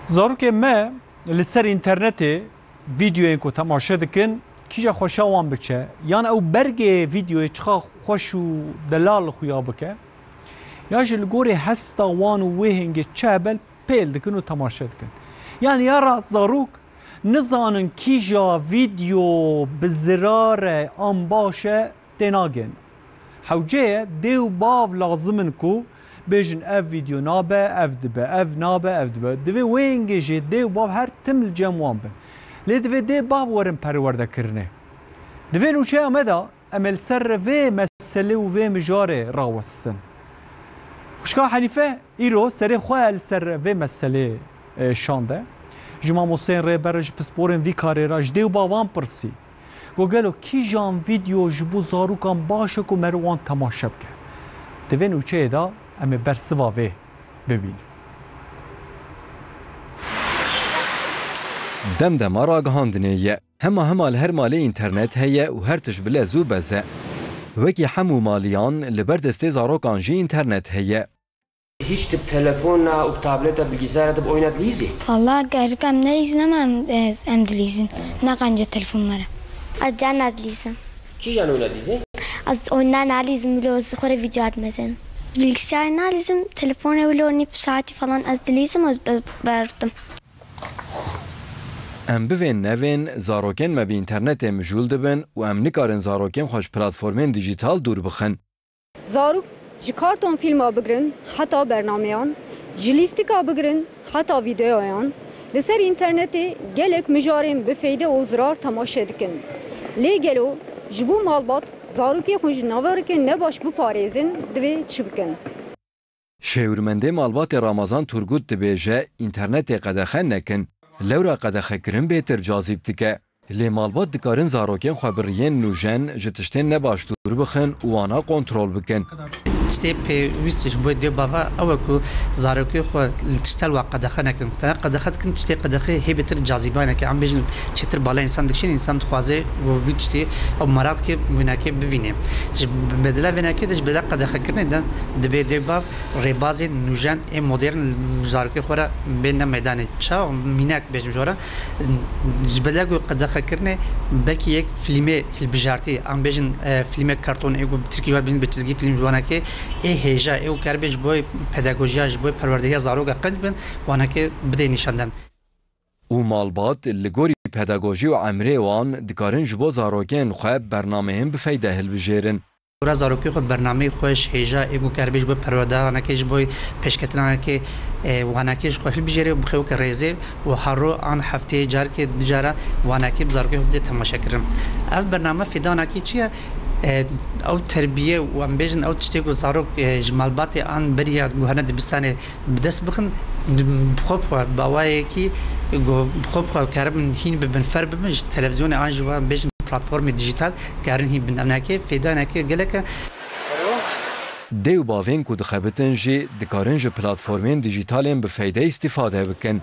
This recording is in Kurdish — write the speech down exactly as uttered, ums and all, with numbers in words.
Zarokên me li ser înternetê vîdeoyên ku temaşe dikin, kîja xweşa wan biçe, yan ew bergê vîdeoyê çiqa xweş û delal xuya bike, ya jî li gorî hesta wan û wê hêngê çi hebel pêl dikin û temaşe dikin. Yanî ya rast zarok nizanin kîja vîdeo bi zirar e an baş e tênagên. Hewce ye dê û bav lazim in ku bêjin ev vîdeo nabe, ev dibe, ev nabe, ev dibe. Divê wê hêngê jî dê û bav her tim li cem wan bin. Lê divê dê bav werin perwerdekirinê. Divê nûçeya me de em ê li ser vê meselê û vê mijarê rawestin. Xwişka Henîfe îro serê xwe li ser vê meselê, e, şande. Ji mamosteyên rêber, ji pisporên vî karê re, ji dê û bavan pirsî. Got, gelo kîjan vîdeo ji bo zarokan baş e ku meriv wan temaşe bike? Di vê nûçeyê de em ê bersiva vê bibînin. Demdema ragihandinê ye. Hema hema li her malê înternet heye û her tişt bi lez û bez e. Wekî hemû maliyan li ber destê zarokan jî înternet heye. Hiç tip telefona û tableta, bilgisayara de oyna dilîzî? Valla gerek em nelîzin ama em, em dilîzin. Ne qence telefon me re. Ez can nadilîzim. Kîjan oyna dilîzî? Ez oyunlar nalîzim, wilo xwe re video atmezin. Bilgisayar nalîzim, telefon wilo nîv saati falan ez dilîzim, ez be-, berdim. Em bivên nevên, zarokên me bi înternetê mijûl dibin û em nikarin zarokên xwe ji platformên dîjîtal dûr bixin. Zarok ji karton fîlma bigirin heta bernameyan, ji lîstika bigirin heta vîdeoyan, li ser înternetê gelek mijarên bifeyde û zirar temaşe dikin. Lê gelo ji bo malbat zarokê xwe ji naverokên nebaş biparêzin, divê çi bikin? Şêwirmendê malbatê Ramazan Turgut dibêje, înternetê qedexe nekin, lewra qedexekirin bêtir cazîb dike. Lê malbat dikarin zarokên xwe bi riyên nûjen ji tiştên nebaş dûr bixin û wana kontrol bikin. Tiştê pêwîst ji bo dê bava ew e ku zarokê xwe li tiştel wa qedexe nekin. Tena qedexe dikin, tiştê qedexê hê bêtir cazîba neke. Em bêjin çêtir bala însan dikişîn, însan dixwaze ku vî tiştê ew meraq dike wênekê bibîne. Ji bedela vênekê de, ji bedela qedexekirinê de dibê dê bav rêbazên nûjen ê modern zarokê xwe re bêne meydanê. Çawa mînak bêjim ji we re? Ji bedela ku qedexekirinê belkî yek fîlmê hilbijartî, em bêjin, e, fîlmek karton ê ku bi tirkî jî bêjin bi çizgî fîlm ji wanekê ê hêja ê û keribê ji bo pedagojiya, ji bo perwerdehiya zaroka qenc bin, wanekê bidê nîşandan. Û malbat li gorî pedagojî û emrê wan dikarin ji bo zarokên xwe bernameyên bifeyde hilbijêrin. Gora zarokê xwe bernameyê xwe ji hêja ê ku keribê ji bo perwerdehiya wanekê, ji bo pêşketina wanekê, e, wanekê ji xwe hilbijêre û bixê weke rêzê û her ro an hefteyê carkê du cara wanekê bi zarokê xwe bidê temaşekirin. Ev bername fêda wanekê çi ye? E, ew terbiye û em bêjin ew tiştê ku zarok, e, ji malbatê an beriya guherine dibistanê bi dest bixin, bi xwe bi xwe bi awayekî ku bi xwe bi xwe keribin hîn bibin, fer bibin, ji televîzyonê an ji van bêjin platformê dîjîtal karin hîn bin. Ev neke fêda neke gelek e. Dê û bavên ku dixebitin jî dikarin ji platformên dîjîtalên bi feyde îstîfade bikin.